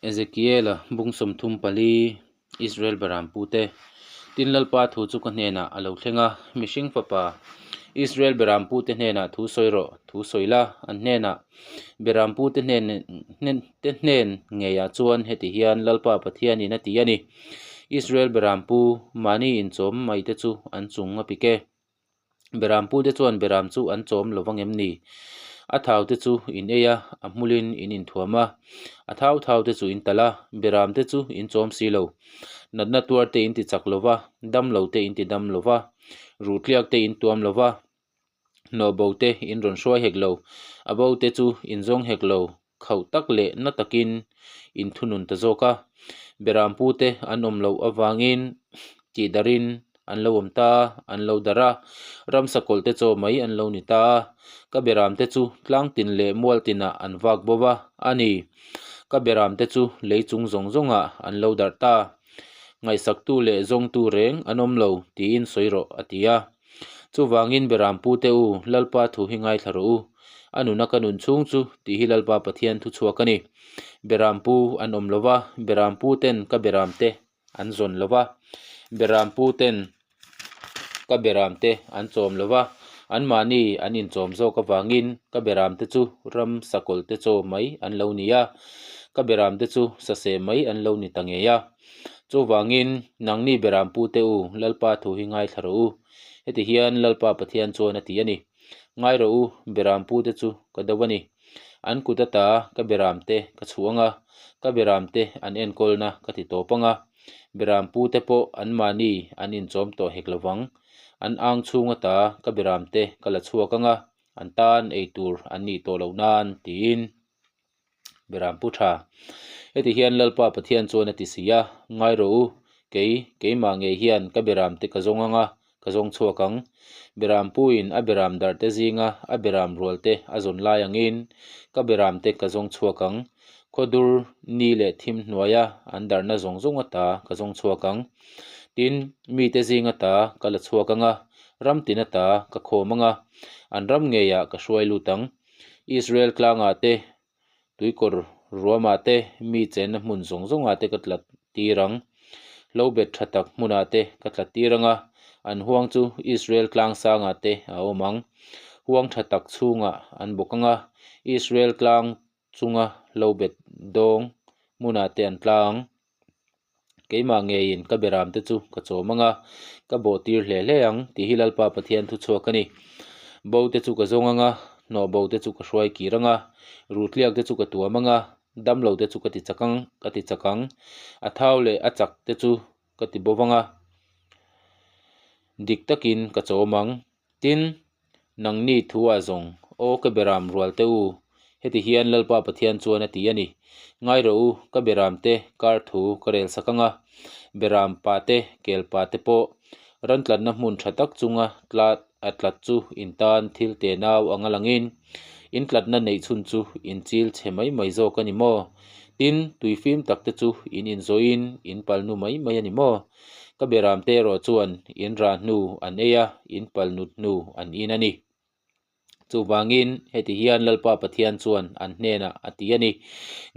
Ezekiela bung 34, Israel beram pute. Tin Lalpa thu chu ka hnenah a lo thleng a, Mihring fapa, Israel beram pute hnenah thu sawi rawh, thu sawi la, an hnenah, Beram pute hnen te hnen ngeiah chuan heti hian Lalpa Pathianin a ti a ni, Israel beram pu, mahni inchawm mai te chu an chung a pik e. Beram pute chuan beram chu an chawm lo vang em ni? A thau te chu in ei a, a hmulin in inthuam a, a thau thau te chu in talh a, beram te chu in chawm si lo. Natna tuar te in ti chak lo va, dam lo te in ti dam lo va, ruh tliak te in tuam lo va, hnawh bo te in rawn hruai hek lo, a bo te chu in zawng hek lo. Khauh tak leh na takin in thunun ta zawk a, beram pute an awm loh avangin tihdarhin an lo awm ta, an lo darh a, ramsa kawlh te chaw mai an lo ni ta a, ka beram te chu tlang tin leh mual tinah an vak bo va a ni. Ka beram te chu lei chung zawng zawngah an lo darh ta. Ngaihsaktu leh zawngtu reng an awm lo tiin sawi rawh a ti a. Chuvangin Beram pute u, Lalpa thu hi ngaithla rawh u. A nuna ka nun chhung chu tih hi Lalpa Pathian thu chhuak a ni. Beram pu an awm lo va, Beram pu ten ka Beram te an zawn lo va, Beram pu ten ka Beram te an chawm lo va, anmahni an inchawm zawk avangin ka Beram te chu ram sakawlh te chaw mai an lo ni a, ka Beram te chu saseh mai an lo ni ta ngei a. Chuvangin, nangni beram pute u, Lalpa thu hi ngaithla rawh u. Heti hian Lalpa Pathian chuan a ti a ni, Ngai rawh u, beram pute chu ka do a ni. An kut ata ka beram te ka chhuh ang a, ka beram te an enkawlna ka ti tawp ang a. Beram pute pawh anmahni an inchawm tawh hek lo vang. An ang chhung ata ka beram te ka la chhuak ang a, an tan ei tur an nih tawh loh nan, tiin. Beram pu tha. Heti hian Lalpa Pathian chuan a ti si a, Ngai rawh u, kei, keimah ngei hian ka beram te ka zawng ang a, ka zawng chhuak ang. Beram puin a beram darh te zinga a beram rual te a zawn lai angin ka beram te ka zawng chhuak ang. Khawdur ni leh thim hnuaia an darhna zawng zawng ata ka zawng chhuak ang. Tin, mite zing ata ka la chhuak ang a, ram tin ata ka khawm ang a, an ram ngeiah ka hruai lut ang. Israel tlangah te, tuikawr ruamah te, mi chenna hmun zawng zawngah te ka tla tir ang. Hlo bet tha tak hmunah te ka tla tir ang a, an huang chu Israel tlang sangah te a awm ang. Huang tha tak chhungah an bawk ang a, Israel tlang chunga hlo bet dawng hmunah te an tla ang. Keimah ngeiin ka beram te chu ka chawm ang a, ka bawh tir hle hle ang tih hi Lalpa Pathian thu chhuak a ni. Bo te chu ka zawng ang a, hnawh bo te chu ka hruai kir ang a, ruhtliak te chu ka tuam ang a, damlo te chu ka ti chak ang, ka ti chak ang, a thau leh a chak te chu ka ti bo vang a, dik takin ka chawm ang. Tin, nangni thu ah zawng, Aw ka beram rual te u, heti hian Lalpa Pathian chuan a ti a ni. Ngai rawh u, ka beram te kar thu ka rel sak ang a, beram pa te, kel pa te pawh ran tlatna hmun tha tak chunga tlat a tlat chu in tan thil te nau anga langin, in tlatna neih chhun chu in chil chhe mai mai zawk a ni maw? Tin, tui fim tak te chu in inzawhin in palnu mai mai a ni maw? Ka beram te erawh chuan in rah hnu an ei a, in pal nut hnu an in a ni. Chuvangin heti hian Lalpa Pathian chuan an hnenah a ti a ni,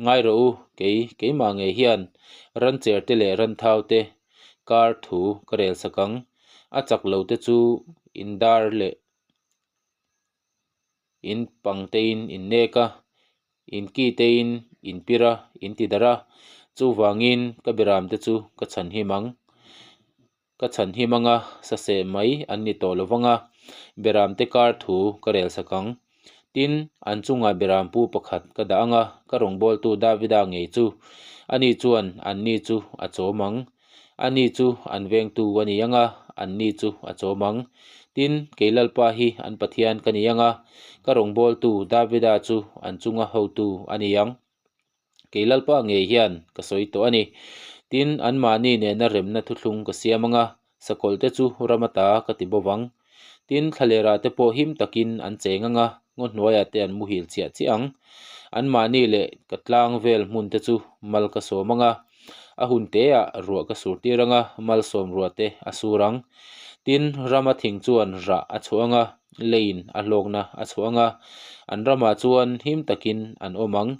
Ngai rawh u, kei, keimah ngei hian rancher te leh ranthau te kar thu ka rel sak ang, a chak lo te chu in dar leh in pang tein in nek a, in ki tein in pir a, in ti darh a, chuvangin ka beram te chu ka chhan him ang. Ka chhan him ang a, saseh mai an ni tawh lo vang a, beram te kar thu ka rel sak ang. Tin, an chungah beram pu pakhat ka dah ang a, ka rawngbawltu Davida ngei chu, ani chuan anni chu a chawm ang. Ani chu an vengtu a ni ang a, anni chu a chawm ang. Tin, kei Lalpa hi an Pathian ka ni ang a, ka rawngbawltu Davida chu an chunga hotu a ni ang. Kei Lalpa ngei hian ka sawi tawh a ni. Tin, anmahni nena remna thuthlung ka siam ang a, sakawlhte chu ram ata ka ti bo vang. Tin, thlalerah te pawh him takin an cheng ang a, ngaw hnuaiah te an muhil chiah chiah ang. Anmahni leh ka tlang vel hmun te chu mal ka sawm ang a, a hun teah ruah ka sur tir ang a, malsawm ruah te a sur ang. Tin, rama thing chuan rah a chhuah ang a, leiin a hlawkna a chhuah ang a, an ramah chuan him takin an awm ang.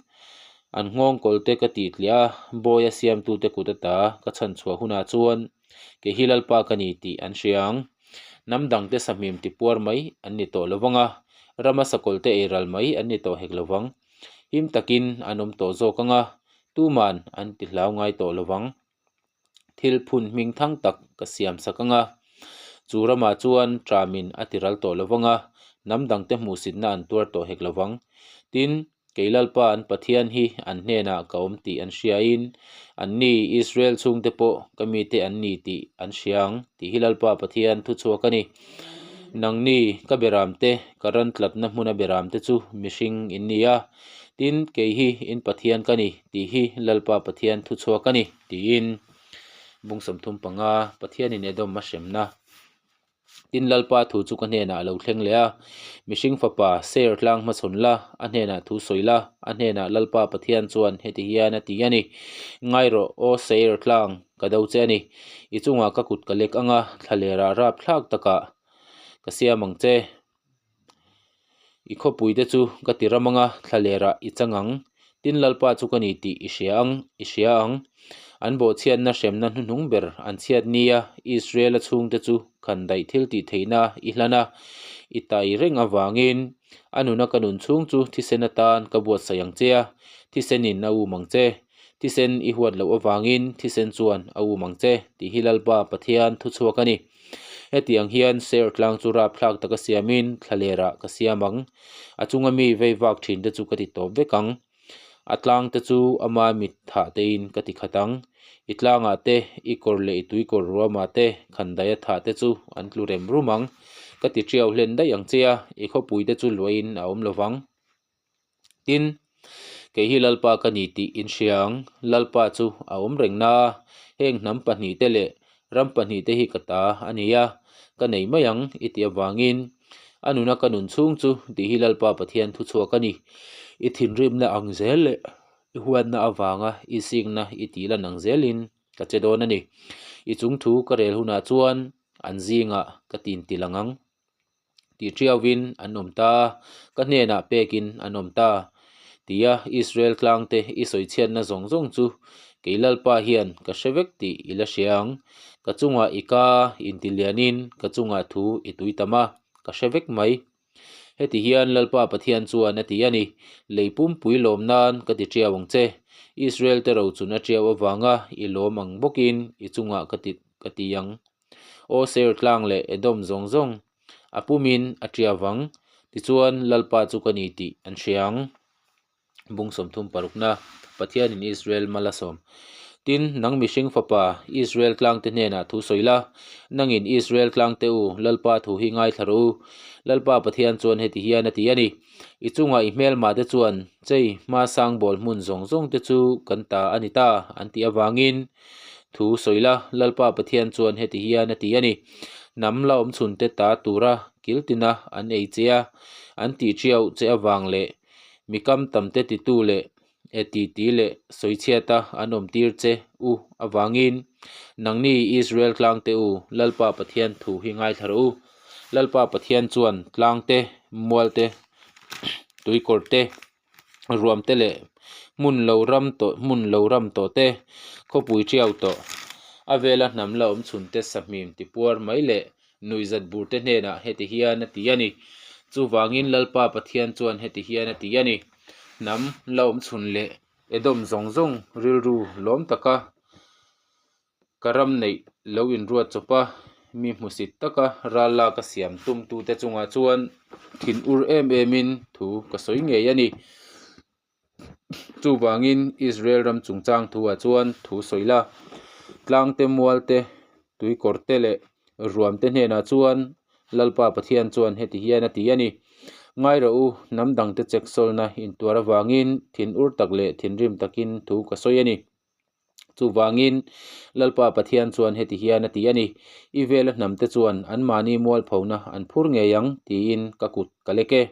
An nghawngkawlte ka tih tliah a, bawia siamtute kut ata ka chhanchhuah hunah chuan kei hi Lalpa ka ni tih an hria ang. Hnam dangte sahmim tipuar mai an ni tawh lovang a, rama sakawlte ei ral mai an ni tawh hek lovang. Him takin an awm tawh zawk ang a, tuman an ti hlau ngai tawh lovang. Thil phun hming thang tak ka siam sak ang a, chu ramah chuan ṭamin a ti ral tawh lovang a, hnam dangte hmuhsitna an tuar tawh hek lovang. Tin, kei Lalpa an Pathian hi an hnenah ka awm tih an hriain, anni Israel chhungte pawh ka mite an ni tih an hria ang, tih hi Lalpa Pathian thuchhuak a ni. Nangni ka beramte, ka ran tlatna hmuna beramte chu mihring in ni a, Tin, kei hi in Pathian ka ni, tih hi Lalpa Pathian thuchhuak a ni, tiin bung 35 Pathianin Edom a hremna. Tin, Lalpa thu chu ka hnenah a lo thleng leh a, Mihring fapa, Seir tlang hmachhawn la, a hnenah thu sawi la, a hnenah Lalpa Pathian chuan heti hian a ti a ni, Ngai rawh, aw Seir tlang, ka do che a ni. I chungah ka kut ka lek ang a, thlalerah rapthlak takah ka siam ang che. I khawpuite chu ka ti ram anga thlalerah i chang ang. Tin Lalpa chu ka ni tih i hria ang, i hria ang. An bawhchhiatna hremna hnuhnung ber an chhiat nia Israel-a chhungte chu khan daih thil tih theihna i hlan a, i tai reng avangin a nuna ka nun chhung chu thisen atan ka buatsaih ang che a, thisenin a um ang che. Thisen i huat loh avangin thisen chuan a um ang che tih hi Lalpa Pathian thuchhuak a ni. Hetiang hian ser tlang chu rapthlak taka siamin thlalerah ka siam ang. A chunga mi vei vak thin te chu ka ti tawp vek ang. A tlang te chu ama mit thah tein ka ti khat ang. I tlangah te, i kawr leh i tuikawr ruamah te khandaia thah te chu an tlu rem rum ang. Ka ti tiau hlen daih ang che a, i khawpui te chu luahin a awm lovang. Tin, kei hi Lalpa ka ni tih in hria ang, Lalpa chu a awm reng na a, heng hnam pahnihte leh ram pahnihte hi ka ta a ni a, ka nei mai ang i tih avangin a nuna ka nun chhung chu tih hi Lalpa Pathian thuchhuak a ni. I thinrimna ang zel leh i huatna avanga i sikna i tih lan ang zelin ka che dawn a ni. I chung thu ka rel hunah chuan an zingah ka tinti lang ang. Tih ṭiauvin an awm ta, ka hnenah pekin an awm ta, tia Israel tlangte i sawichhiatna zawng zawng chu kei Lalpa hian ka hre vek tih i la hria ang. Ka chungah i ka intilianin ka chungah thu i tui tam a, ka hre vek mai. Heti hian Lalpa Pathian chuan a ti a ni, Lei pumpui lawm nan ka ti ṭiau ang che. Israel te rochun a ṭiau avanga i lawm ang bawkin i chungah ka ti ka ti ang. Aw Seir tlang leh Edom zawng zawng a pumin a ṭia vang, tichuan Lalpa chu ka ni tih an hria ang. Bung 36 Pathianin Israel mal a sawm. Tin, nang mihring fapa, Israel tlangte hnenah thu sawi la, nangin Israel tlangte u, Lalpa thu hi ngaithla rawh u. Lalpa Pathian chuan heti hian a ti a ni, I chungah i hmelmahte chuan chei hma sangbawl hmun zawng zawngte chu kan ta a ni ta, an tih avangin, Thu sawi la, Lalpa Pathian chuan heti hian a ti a ni, Hnam la awm chhunte ta tura kil tina an ei che a, an tih ṭiau che avang leh mi kam tamte titu leh e titi leh sawichhiata an awmtir che u avangin, nangni Israel tlangte u, Lalpa Pathian thu hi ngaithla rawh u. Lalpa Pathian chuan tlangte, mualte, tuikawrte, ruam te leh hmun lo ram tawh hmun lo ram tawh te khawpui tiau tawh a vela hnam la awm chhun te sahmim tipuar mai leh nuihzat bur te hnenah heti hian a ti a ni. Chuvangin Lalpa Pathian chuan heti hian a ti a ni, Hnam la awm chhun leh Edom zawng zawng rilru lawm taka Ka ram neih lo inruat chawp a, mi hmusit taka ral lak a siam tumtute chungah chuan thin ur em emin thu ka sawi ngei a ni. Chuvangin Israel ram chungchang thuah chuan thu sawi la, tlangte mualte, tuikawrte leh ruamte hnenah chuan Lalpa Pathian chuan heti hian a ti a ni, Ngai rawh u, hnam dangte cheksawlna intuar avangin thin ur tak leh thinrim takin thu ka sawi a ni. Chuvangin, Lalpa Pathian chuan heti hian a ti a ni, I vela hnamte chuan anmahni mualphona an phur ngei ang, tiin ka kut ka lek e.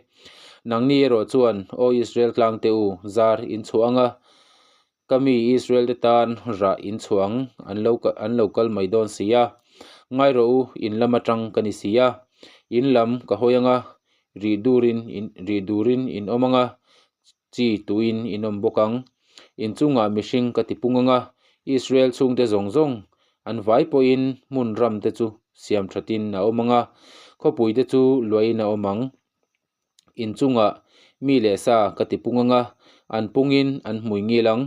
Nangni erawh chuan, Aw Israel tlangte u, zar in chhuah ang a, ka mi Israel-te tan rah in chhuah ang, an lo an lo kal mai dawn si a. Ngai rawh u, in lam atang ka ni si a, in lam ka hawi ang a, rih durin in rih durin in awm ang a, chi tuin in awm bawk ang. In chungah mihring ka tipung anga, Israel chhungte zawng zawng an vai pawhin hmun ramte chu siam thatin a awm anga, khawpuite chu luahin a awm ang. In chungah mi leh sa ka tipung anga, an pungin an hmui ngil ang.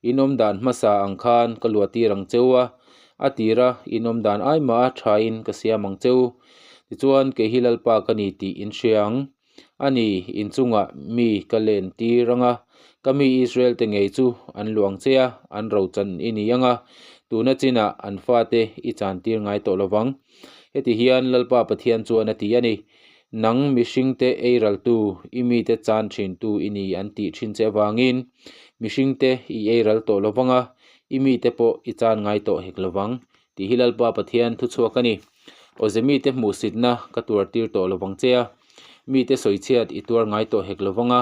In awm dan hmasa ang khan ka luahtir ang cheu a, a tira in awm dan ai mah a thain ka siam ang cheu. Tichuan, kei hi Lalpa ka ni tih in hria ang. A ni, in chungah mi ka len tir ang a, ka mi Israel te ngei chu an luang che a, an rochan i ni ang a, tuna chinah an fate i chan tir ngai tawh lo vang. Heti hian Lalpa Pathian chuan a ti a ni, Nang mihringte eiraltu, i mite chan thintu i ni an tih thin che avangin mihringte i eiral tawh lo vang a, i mite pawh i chan ngai tawh hek lo vang, tih hi Lalpa Pathian thuchhuak a ni. Awze mite hmuhsitna ka tuar tir tawh lo vang che a, mite sawichhiat i tuar ngai tawh hek lo vang a,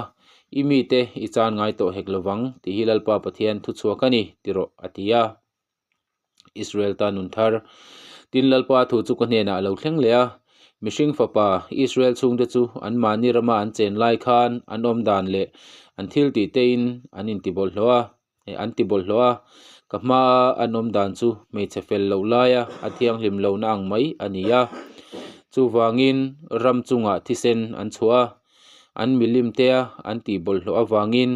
i mite i chan ngai tawh hek lo vang, tih hi Lalpa Pathian thuchhuak a ni, ti rawh, a ti a. Israel ta nun thar. Tin, Lalpa thu chu ka hnenah a lo thleng leh a, Mihring fapa, Israel chhungte chu anmahni rama an chen lai khan an awm dan leh an thil tih tein an intibawlhhlawh a, an tibawlhhlawh a, ka hmaa an awm dan chu hmeichhe fel loh laia a thianghlim lohna ang mai a ni a. Chuvangin ram chungah thisen an chhuah a, an milim tea an tihbawlhhlawh avangin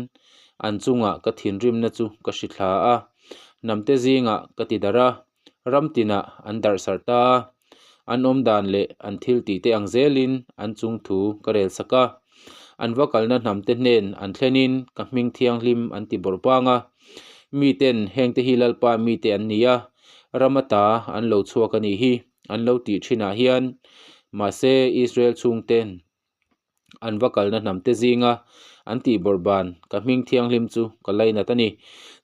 an chungah ka thinrimna chu ka hrithla a, hnamte zingah ka ti darh a, ram tinah an darh sarh ta a, an awm dan leh an thil tih te ang zelin an chung thu ka rel sak a, an va kalna hnamte hnen an thlenin ka hming thianghlim an ti bawrh pang a, miten hengte hi Lalpa mite an ni a, ram ata an lo chhuak a nih hi an lo tih thinah hian mahse Israel chhungten an va kalna hnamte zinga an tih bawrh ban ka hming thianghlim chu ka lainat a ni.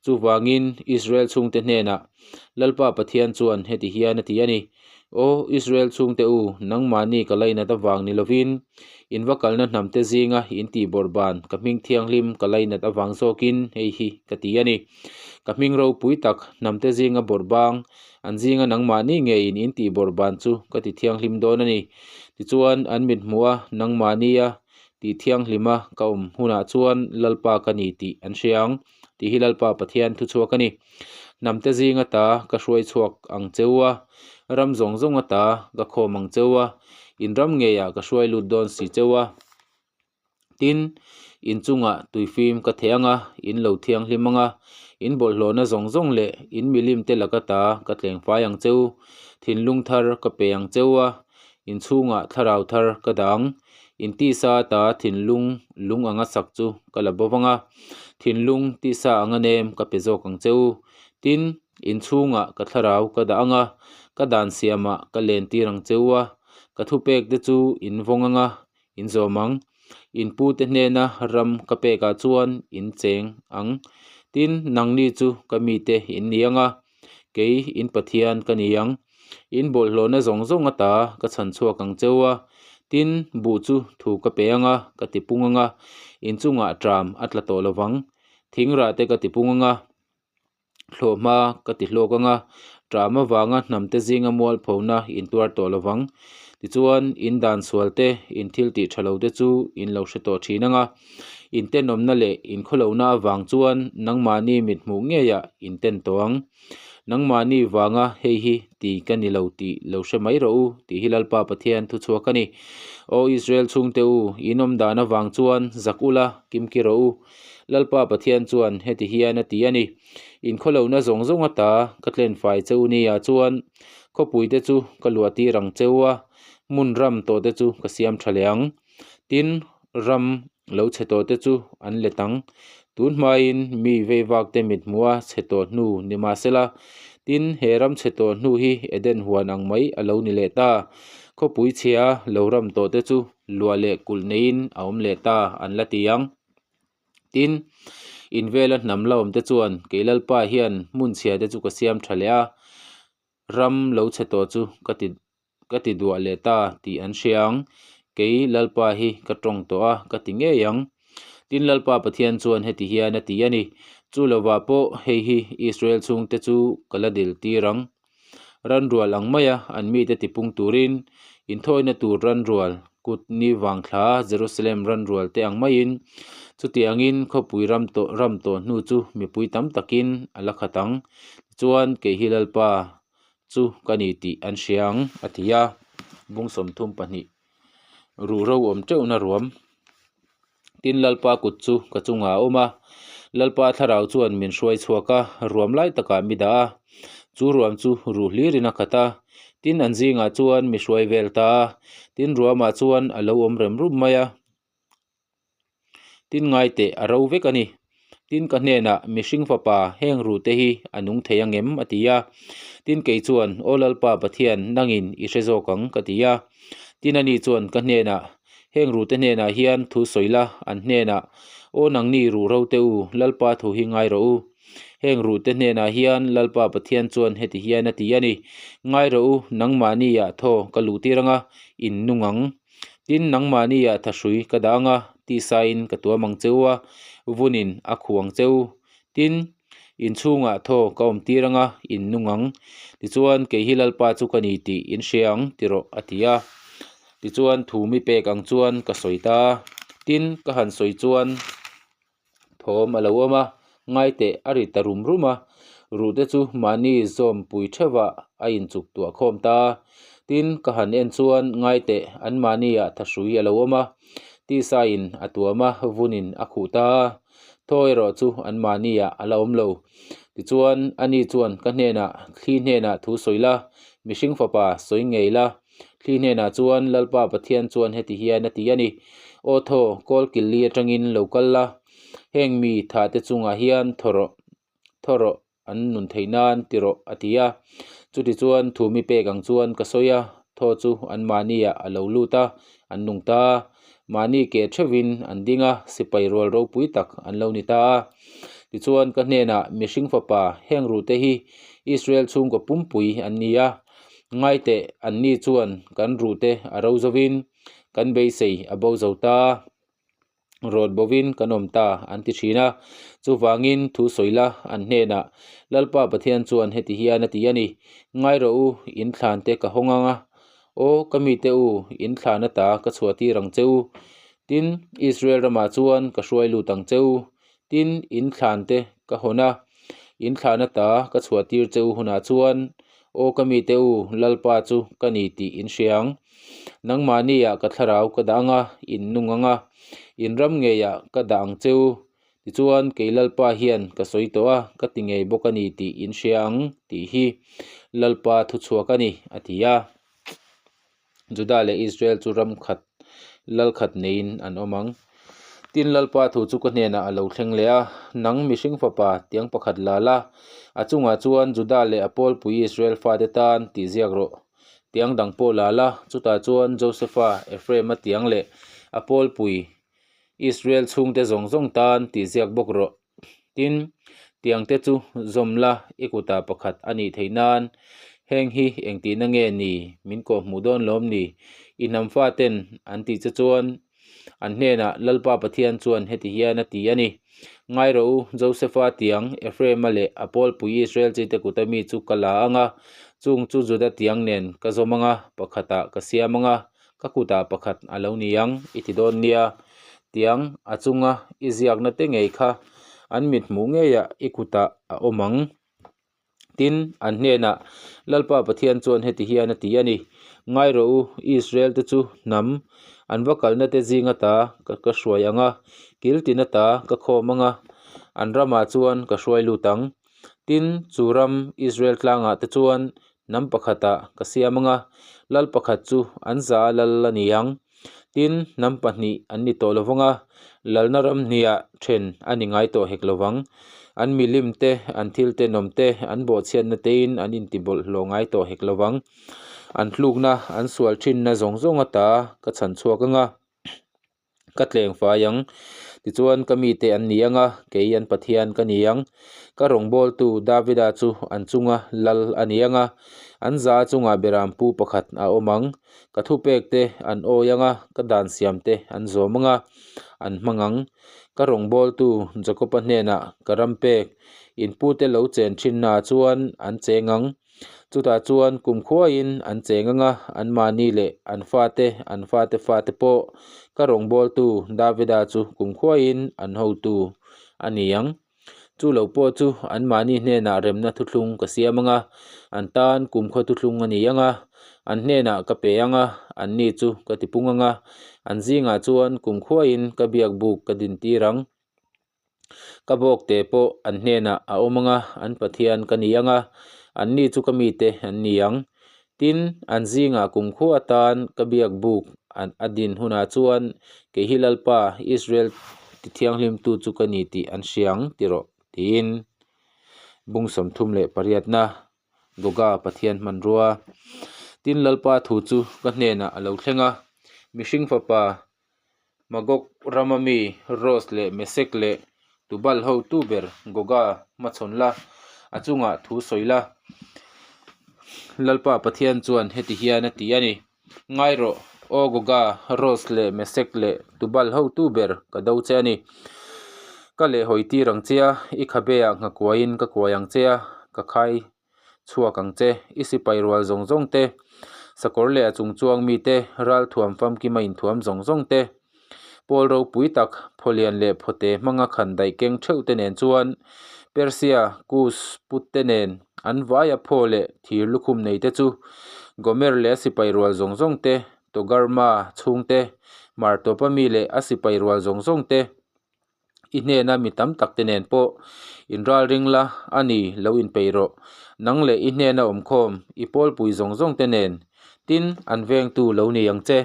Chuvangin Israel chhungte hnenah Lalpa Pathian chuan heti hian a ti a ni, Aw Israel chhungte u, nangmahni ka lainat avang ni lovin, in va kalna hnamte zinga in tih bawrh ban ka hming thianghlim ka lainat avang zawkin hei hi ka ti a ni. Ka hming ropui tak hnamte zinga bawrh bang An zinga nangmahni ngeiin in tih bawrh ban chu ka ti thianghlim dawn a ni. Tichuan, an mit hmuh a, nangmahnia tih thianghlima ka awm hunah chuan Lalpa ka ni tih an hria ang, tih hi Lalpa Pathian thuchhuak a ni. Hnamte zinga ta ka hruai chhuak ang cheu a, ram zawng zawnga ta ka khawm ang cheu a, in ram ngeiah ka hruai lut dawn si cheu a. Tin, in chungah tuifim ka theh ang a, in lo thianghlim ang a, in bawlhhlawhna zawng zawng leh in milim te laka ta ka tleng fai ang cheu, thinlung thar ka pe ang cheu a, in chhungah thlarau thar ka dah ang, in tisa ta thinlung lung anga sak chu ka la bawk ang a, thinlung tisa anga nem ka pe zawk ang cheu. Tin, in chhungah ka thlarau ka dah ang a, ka dan siamah ka lentir ang cheu a, ka thupek te chu in vawng ang a, In zawm ang. In pute hnena ram ka pekah chuan in cheng ang. Tin, nangni chu ka mite in ni ang a, kei in Pathian ka ni ang. In bawlhhlawhna zawng zawng ata ka chhan chhuak ang cheu a. Tin, buh chu thu ka pe ang a, ka tipung ang a, in chungah ṭam a tla tawh lo vang. Thingrah te ka tipung ang a. Hlawhhma ka ti hlawk ang a, ṭam avanga hnamte zinga mualphona in tuar tawh lo vang. Tichuan, in dan sual te, in thil tih ṭha lo te chu in lo hre tawh ṭhin ang a. In tenawmna leh in khawlohna avang chuan nangmahni mithmuh ngeiah in ten tawh ang. Nangmahni vanga hei hi ti ka ni lo tih lo hre mai rawh u, tih hi Lalpa Pathian thuchhuak a ni. Aw Israel chhungte u, in awm dan avang chuan zak ula, kimki rawh u. Lalpa Pathian chuan heti hian a ti a ni, Inkhawlohna zawng zawng ata ka tlenfai cheu nia chuan khawpuite chu ka luah tir ang cheu a, hmun ram tawhte chu ka siam tha leh ang. Tin, ram lo chhe tawhte chu an let ang. Tun hmain mi veivakte mithmuha chhe tawh hnu ni mahsela, tin, he ram chhe tawh hnu hi Eden huan ang mai a lo ni leh ta. Khawpui chhia lo ram tawhte chu luah leh kulh neiin a awm leh ta an la ti ang. Tin, in vela hnam la awmte chuan kei Lalpa hian hmun chhia te chu ka siam tha leh a, ram lo chhe tawh chu ka ti ka ti duah leh ta tih an hria ang. Kei Lalpa hi ka tawng tawh a, ka ti ngei ang. Tin, Lalpa Pathian chuan heti hian a ti a ni, Chu lovah pawh hei hi Israel chhungte chu ka la dil tir ang. Ranrual ang maia an mite tipung turin inthawina tur ranrual. Kut ni vang thla Jerusalem ran rual te ang maiin chutiangin khawpui ram tawh ram tawh hnu chu mipui tam takin a la khat ang. Tichuan kei hi Lalpa chu ka ni tih an hria ang a ti a. Bung 32 Ruhro awm teuhna ruam. Tin Lalpa kut chu ka chungah a awm a, Lalpa thlarau chuan min hruai chhuak a, ruam lai takah mi dah a, chu ruam chu ruh hlirin a khat a, tin an zingah chuan mi hruai vel ta a, tin ruamah chuan a lo awm rem rum mai a, tin ngaiteh a ro vek a ni. Tin ka hnenah, Mihring fapa, heng ruhte hi a nung thei ang em? a ti a. Tin kei chuan, Aw Lalpa Pathian, nangin i hre zawk ang, ka ti a. Tin ani chuan ka hnenah, Heng ruhte hnenah hian thu sawi la, an hnenah, Aw nangni ruh ro te u, Lalpa thu hi ngai rawh u. Heng ruhte hnenah hian Lalpa Pathian chuan heti hian a ti a ni, Ngai rawh u, nangmahniah thaw ka luh tir anga, in nung ang. Tin, nangmahniah thahrui ka dah anga, tisain ka tuam ang che u a, vunin a khuh ang che u. Tin, inchhungah thaw ka awm tir anga, in nung ang. Tichuan, kei hi Lalpa chu ka ni tih in hria ang, ti rawh, a ti a. Tichuan, thu mi pek ang chuan ka sawi ta a. Tin, ka han sawi chuan thawm a lo awm a, ngaiteh a ri ta rum rum a, ruhte chu mahni zawmpui theuhah a inchuk tuah khawm ta a. Tin, ka han en chuan ngaiteh an mahniah thahrui a lo awm a, tisain a tuam a, vunin a khuh ta a, thaw erawh chu an mahniah a la awm lo. Tichuan, ani chuan ka hnenah, Thli hnenah thu sawi la, mihring fapa sawi ngei la, Thli hnenah chuan Lalpa Pathian chuan heti hian a ti a ni, Aw thaw, kawl killi atangin lo kal la, heng mi thahte chungah hian thaw rawh, thaw rawh, an nun theih nan ti rawh, a ti a. Chutichuan thu mi pek ang chuan ka sawi a, thaw chu anmahniah a lo lut a, an nung ta a. Mahni ke theuhin an ding a, sipai rual ropui tak an lo ni ta a. Tichuan ka hnenah, Mihring fapa, heng ruhte hi Israel chhungkaw pumpui an ni a, Ngaiteh, anni chuan kan ruhte a ro zovin kan beisei a bo zo ta, rawt bovin kan awm ta an ti thin a. Chuvangin thu sawi la an hnenah, Lalpa Pathian chuan heti hian a ti a ni, Ngai rawh u, in thlante ka hawng ang a, aw ka mite u, in thlan ata ka chhuahtir ang che u. Tin, Israel ramah chuan ka hruai lut ang che u. Tin, in thlante ka hawn a, in thlan ata ka chhuahtir che u hunah chuan, Aw ka mite u, Lalpa chu ka ni tih in hria ang. Nangmahniah ka thlarau ka dah ang a, in nung ang a, in ram ngeiah ka dah ang che u. Tichuan, kei Lalpa hian ka sawi tawh a, ka ti ngei bawk a ni tih in hria ang tih hi Lalpa thuchhuak a ni, a ti a. Juda leh Israel chu ram khat, lal khat neiin an awm ang. Tin, Lalpa thu chu ka hnenah a lo thleng leh a, Nang mihring fapa, tiang pakhat la la, a chungah chuan Juda leh a pawlpui Israel fate tan tih ziak rawh. Tiang dang pawh la la, chutah chuan Josefa, Ephraim-a tiang leh a pawlpui Israel chhungte zawng zawng tan tih ziak bawk rawh. Tin, tiang te chu zawm la i kutah pakhat a nih theih nan heng hi engtihna nge ni min kawh hmuh dawn lawm ni? I hnam faten an tih che chuan an hnenah Lalpa Pathian chuan heti hian a ti a ni, Ngai rawh u, Josefa tiang, Ephraim-a leh a pawlpui Israel chite kuta mi chu ka la ang a, chung chu Juda tiang nen ka zawm ang a, pakhatah ka siam ang a, ka kutah pakhat a lo ni ang i ti dawn nia, tiang a chunga i ziakna te ngei kha an mit hmuh ngeiah i kutah a awm ang. Tin, an hnenah, Lalpa Pathian chuan heti hian a ti a ni, Ngai rawh u, Israel te chu hnam an va kalna te zing ata ka ka hruai ang a, kil tin ata ka khawm ang a, an ramah chuan ka hruai lut ang. Tin, chu ram Israel tlangah te chuan Hnam pakhatah ka siam ang a, lal pakhat chu an za a lal a ni ang. Tin, hnam pahnih an ni tawh lo vang a, lalna ram hniah then a ni ngai tawh hek lo vang. An milim te, an thil tenawm te, an bawhchhiatna tein an intibawlhhlawh ngai tawh hek lo vang. An tlukna, an sual thinna zawng zawng ata ka chhan chhuak ang a. Ka tleng fai ang. Tichuan ka mite an ni ang a, kei an Pathian ka ni ang. Ka rawngbawltu Davida chu an chunga lal a ni ang a, an za chungah berampu pakhat a awm ang. Ka thupekte an awi ang a, ka dan siamte an zawm ang a, an hmang ang. Ka rawngbawltu Jakoba hnenah ka ram pek, in pute lo chen thinnaah chuan an cheng ang. Chutah chuan kumkhuaiin an cheng anga anmahni leh an fate, an fate fate pawh ka rawngbawltu Davida chu kumkhuaiin an hotu a ni ang. Chu lo pawh chu anmahni hnenah remna thuthlung ka siam anga, an tan kumkhaw thuthlung a ni anga, an hnenah ka pe anga, anni chu ka tipung anga, an zingah chuan kumkhuaiin ka biakbuk ka dintir ang. Ka bawkte pawh an hnenah a awm anga, an Pathian ka ni anga, anni chu ka mite an ni ang. Tin, an zingah kumkhua atan ka biak buk a din hunah chuan kei hi Lalpa, Israel tithianghlimtu chu ka ni tih an hria ang ti rawh, tiin bung 38na Goga Pathian hmanrua. Tin, Lalpa thu chu ka hnenah a lo thleng a, Mihring fapa, Magog rama mi Ros leh Mesek leh Tubal hotu ber Goga hmachhawn la, a chungah thu sawi la. Lalpa Pathian chuan heti hian a ti a ni, Ngai rawh, aw Goga, Ros leh Mesek leh Tubal hotu ber ka do che a ni. Ka lehhawi tir ang che a, i khabeah nghakuaiin ka kuai ang che a, ka khai chhuak ang che. I sipai rual zawng zawng te, sakawr leh a chung chuang mite, ralthuam famkima inthuam zawng zawng te, pawl ropui tak, phawlian leh phawte hmanga khan daih keng theuh te nen chuan Persia, Kus, Put te nen an vaia phaw leh thir lukhum nei te chu Gomer leh a sipai rual zawng zawng te, Togarma chhungte, Martawpa mi leh a sipai rual zawng zawng te, I hnena mi tam tak te nen pawh inralring la a ni lo inpeih rawh. Nang leh i hnena awmkhawm i pawlpui zawng zawng te nen tin an vengtu lo ni ang che.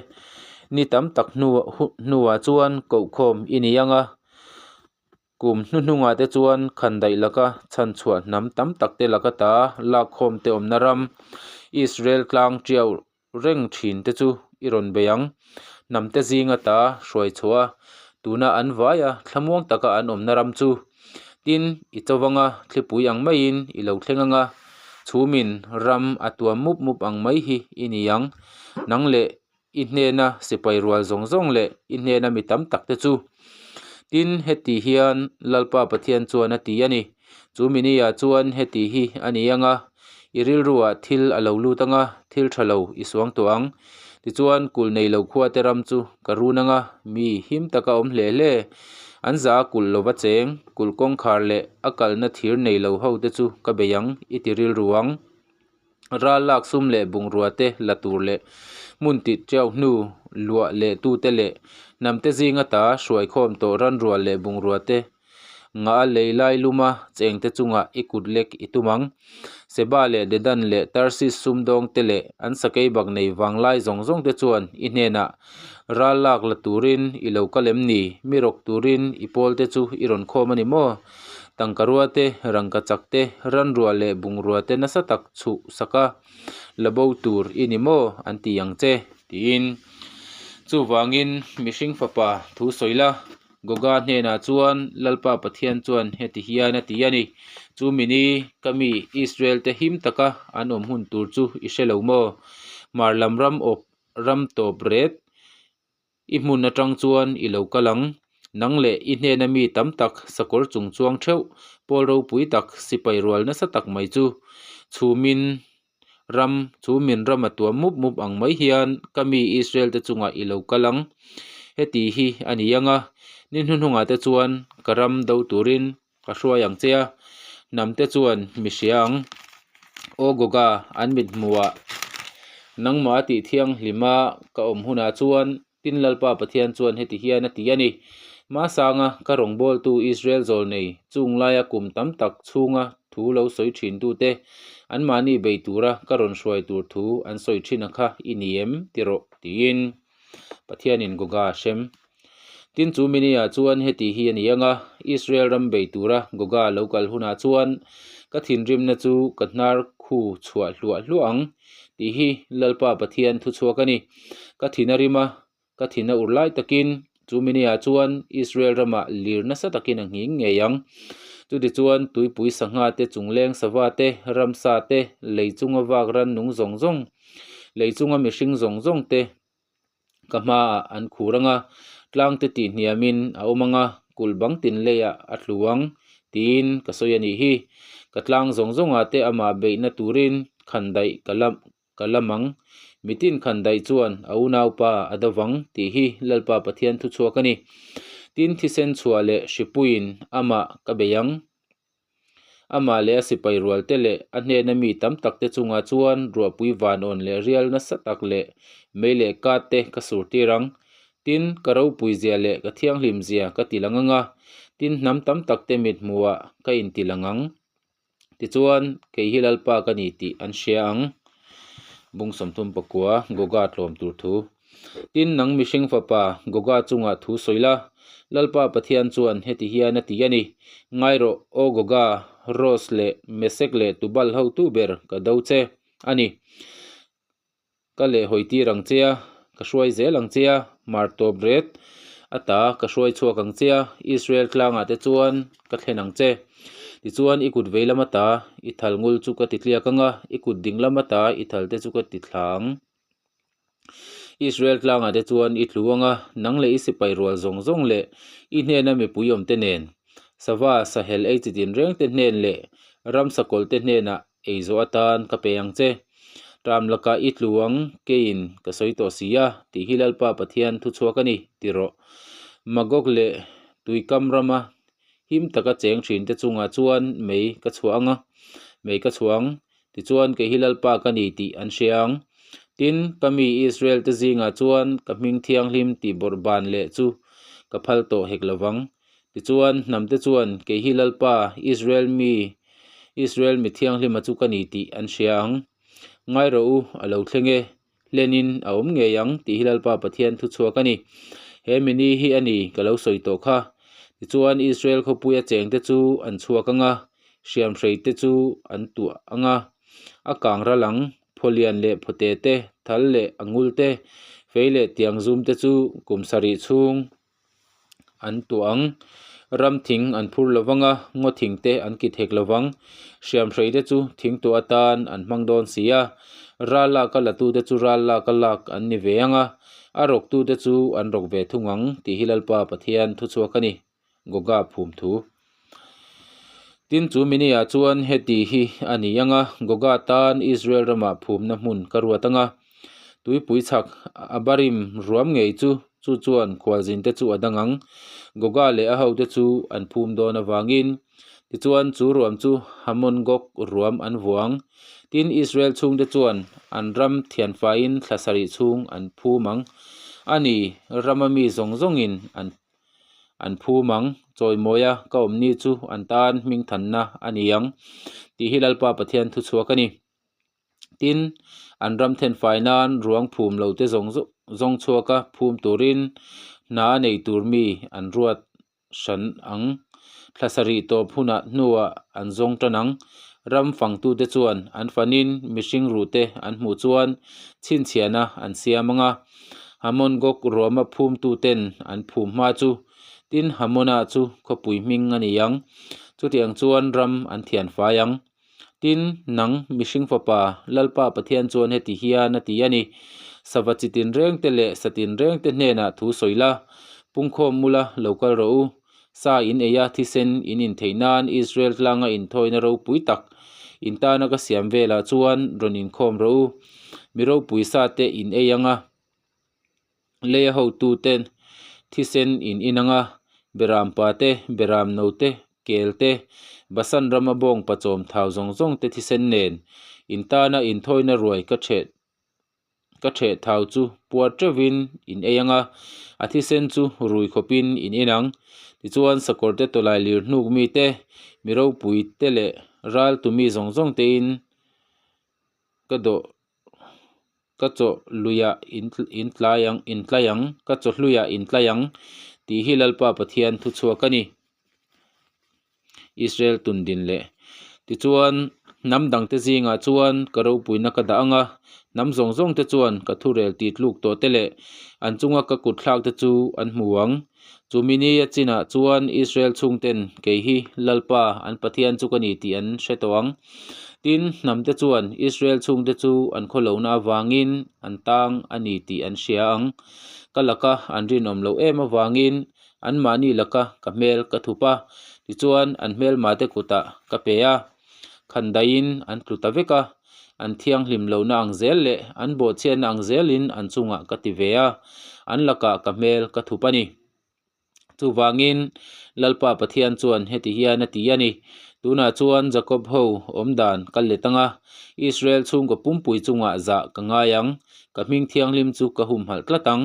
Ni tam tak hnuah chuan kohkhawm i ni ang a, kum hnuhnungah te chuan khandaih laka chhanchhuah hnam tam tak te laka ta lakkhawm te awmna ram Israel tlang tiau reng thin te chu i rawn bei ang. Hnamte zinga ta hruai chhuah a, tuna an vai a, thlamuang taka an awmna ram chu. Tin, i chovanga thlipui ang maiin i lo thleng anga, chhumin ram a tuam mup mup ang mai hi i ni ang. Nang leh i hnena sipai rual zawng zawng leh i hnena mi tam tak te chu. Tin, heti hian Lalpa Pathian chuan a ti a ni. Chu mini-ah chuan heti hi a ni anga, i rilruah thil a lo lut anga, thil tha lo i suang tawh ang. Tichuan, kulh nei lo khuate ram chu ka run anga, mi him taka awm hle hle. An za a kulh lova cheng, kulh kawngkhar leh a kalna thir nei lo ho te chu ka bei ang, i ti rilru ang. Ral lak sum leh bungrua te la tur leh hmun tit tiau hnu luah leh tute leh hnamte zinga ta hruaikhawm tawh ranrual leh bungrua te Nga a lei lai luma chengte chungah i kut lek i tum ang. Seba leh Dedan leh Tarsis sumdawngte leh an sakei bak nei vanglai zawng zawngte chuan i hnenah ral lak la turin i lo kal em ni? Mi rawk turin i pawlte chu i rawn khawm a ni maw? Tangka rua te, rangka chak te, ranrua leh bungrua te nasa tak chhuh saka la bo tur i ni maw? an ti ang che, tiin. Chuvangin mihring fapa thu sawi la. Goga hnenah chuan Lalpa Pathian chuan heti hian a ti a ni, Chu mini ka mi Israel te him taka an awm hun tur chu i hre lo maw? Hmar lam ram awp ram tawp ret i hmun atang chuan i lo kal ang. Nang leh i hnena mi tam tak sakawr chung chuang theuh pawl ropui tak sipai rual nasa tak mai chu chhumin Ram chu min ram a tuam mup mup ang mai hian ka mi Israel te chungah i lo kal ang. Heti hi a ni ang a, ni hnuhnungah te chuan ka ram do turin ka hruai ang che a, hnam te chuan mi hria ang. Aw Goga, an mit hmuhah nangmah a tih thianghlima ka awm hunah chuan Tin Lalpa Pathian chuan heti hian a ti a ni, Hmasanga ka rawngbawltu Israel zawlnei chung laia kum tam tak chhunga thu lo sawi thintute, anmahni bei tura ka rawn hruai tur thu an sawi thin a kha i ni em? ti rawh, tiin Pathianin Goga a hrem. Tin chu mini-ah chuan heti hi a ni ang a, Israel ram bei tura Goga lo kal hunah chuan ka thinrimna chu ka hnar khu chhuah hluah hluah ang, tih hi Lalpa Pathian thuchhuak a ni. Ka thin a rim a, ka thin a ur lai takin chu mini-ah chuan Israel ramah lir nasa takin a nghing ngei ang. Chutichuan tuipui sangha te, chungleng sava te, ramsa te, lei chunga vak rannung zawng zawng, lei chunga mihring zawng zawng te ka hmaah an khur ang a, tlang te tih hniamin a awm ang a, kulh bang tin leiah a tlu ang tiin ka sawi a nih hi. Ka tlang zawng zawngah te amah beihna turin. khandaih ka la ka lam ang. Mitin khandaih chuan a unaupa a do vang tih hi Lalpa Pathian thuchhuak a ni. Tin, thisen chhuah leh hripuiin amah ka bei ang. Amah leh a sipai rualte leh a hnena mi tam takte chungah chuan ruahpui vanawn leh rial nasa tak leh mei leh kat te ka sur tir ang. Tin, ka ropui zia leh ka thianghlim zia ka ti lang ang a, tin hnam tam takte mithmuhah ka inti lang ang. Tichuan, kei hi Lalpa ka ni tih an hria ang. Bung 39, Goga tlawm tur thu. Tin, nang mihring fapa, Goga chungah thu sawi la. Lalpa Pathian chuan heti hian a ti a ni, Ngai rawh, aw Goga, Ros leh Mesek leh Tubal hotu ber ka do che a ni. Ka lehhawi tir ang che a, ka hruai zel ang che a, mar tawp ret a ta ka hruai chhuak ang che a, Israel tlangah te chuan ka thlen ang che. Tichuan i kut vei lama ta i thal ngul chu ka ti tliak ang a, i kut ding lama ta i thal te chu ka ti thla ang. Israel tlangah te chuan i tlu ang a, nang leh i sipai rual zawng zawng leh i hnena mipui awm te nen, sava sahel ei chi tinreng te hnen leh ramsa kawlh te hnenah ei zawh atan ka pe ang che. Ṭam lakah i tlu ang keiin ka sawi tawh si a, tih hi Lalpa Pathian thuchhuak a ni, ti rawh. Magog leh Tuikam rama him taka cheng ṭhin te chungah chuan mei ka chhuah ang a, mei ka chhuah ang, tichuan kei hi Lalpa ka ni tih an hria ang. Tin, ka mi Israel te zingah chuan ka hming thianghlim tih bawrh ban leh chu ka phal tawh hek lo vang. Tichuan, hnamte chuan, Kei hi Lalpa, Israel mi, Israel mi thianghlima chu ka ni tih an hria ang. Ngai rawh u, a lo thleng e, hlenin a awm ngei ang tih hi Lalpa Pathian thuchhuak a ni. He mini hi a ni ka lo sawi tawh kha. Tichuan, Israel khawpuia chengte chu an chhuak ang a, hriamhreite chu an tuah ang a, a kang ral ang, phawlian leh phawte te, thal leh a ngul te, fei leh tiang zum te chu kum sarih chhung an tuah ang. Ram thing an phur lo vang a, ngaw thing te an ki thek lo vang. Hriamhrei te chu thing tuah atan an hmang dawn si a, ral lak a la tu te chu ral lak a lak an ni ve ang a, a rawk tu te chu an rawk ve thung ang tih hi Lalpa Pathian thuchhuak a ni, Goga phum thu. Tin chu mini-ah chuan heti hi a ni ang a, Goga tan Israel ramah phumna hmun ka ruat ang a, Tuipui chhak a barim ruam ngei chu chu chuan khualzinte chu a dang ang. Goga leh a hote chu an phum dawn avangin tichuan chu ruam chu Hamon Gog ruam an vuang. Tin, Israel chhungte chuan an ram thianfaiin thla sarih chhung an phum ang. A ni, rama mi zawng zawngin an an phum ang. Chawimawia ka awmni chu an tan hmingthanna a ni ang tih hi Lalpa Pathian thuchhuak a ni. Tin, an ram thenfai nan ruang phum lo te zawng zawng chhuak a, phum turin hna a nei tur mi an ruat hran ang. Thla sarih tawp hunah hnuah an zawng tan ang. Ram fangtute chuan an fanin mihring ruhte an hmuh chuan chhinchhiahna an siam ang a. Hamon Gog ruama phumtuten an phum hma chu tin Hamona chu khawpui hming a ni ang. Chutiang chuan ram an thianfai ang. Tin, nang, mihring fapa, Lalpa Pathian chuan heti hian a ti a ni, Sava chi tinrengte leh sa tinrengte hnenah thu sawi la, pungkhawm mula lo kal rawh u. Sa in ei a, thisen in intheih nan Israel tlanga inthawina ropui tak in tana ka siam velah chuan rawn inkhawm rawh u. Mi ropui sa te in ei ang a. Leia hotuten thisen in in anga beram pa te, beram no te, kel te, Basan rama bawng pachawm thau zawng zawng te thisen nen in tana inthawina ruai ka theh ka theh thau chu puar teuhin in ei anga a thisen chu rui khawpin in in ang. Tichuan sakawr te tawlai lir hnuk mi te, mi ropui te leh ral tu mi zawng zawng tein ka dawh Ka chaw luiah in tlai ang in tlai ang, ka chaw hluiah in tlai ang tih hi Lalpa Pathian thuchhuak a ni. Israel tun din leh. Tichuan, hnam dangte zingah chuan ka ropuina ka dah ang a, hnam zawng zawngte chuan ka thurel tih tluk tawh te leh an chunga ka kut thlak te chu an hmu ang. Chumi ni a chinah chuan Israel chhungten kei hi Lalpa an Pathian chu ka ni tih an hre tawh ang. Tin, hnamte chuan Israel chhungte chu an khawlohna avangin an tang a ni tih an hria ang. Ka laka an rinawm loh em avangin anmahni laka ka hmel ka thup a, tichuan an hmelmate kutah ka pe a, khandaiin an tlu ta vek a. An thianghlim lohna ang zel leh an bawhchhiatna ang zelin an chungah ka ti ve a, an lakah ka hmel ka thup a ni. Chuvangin Lalpa Pathian chuan heti hian a ti a ni, Tunah chuan Jakob ho awm dan ka let ang a, Israel chhungkaw pumpui chungah zah ka ngai ang, ka hming thianghlim chu ka humhalh tlat ang.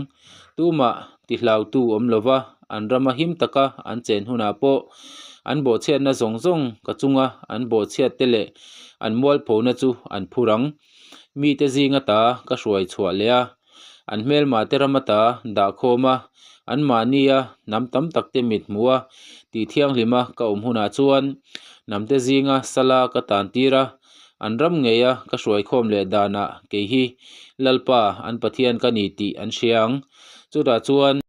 Tumah tihlautu awm lova an rama him taka an chen hunah pawh an bawhchhiatna zawng zawng ka chunga an bawhchhiatte leh an mualphona chu an phur ang. Mite zinga ta ka hruai chhuah leh a, an hmelma te rama ta dah khawm a, anmahnia hnam tam tak te mit hmuh a, tih thianghlima ka awm hunah chuan hnamte zinga sala ka tan tir a, an ram ngeia ka hruai khawm leh danah kei hi Lalpa an Pathian ka ni tih an hria ang. Chutah chuan.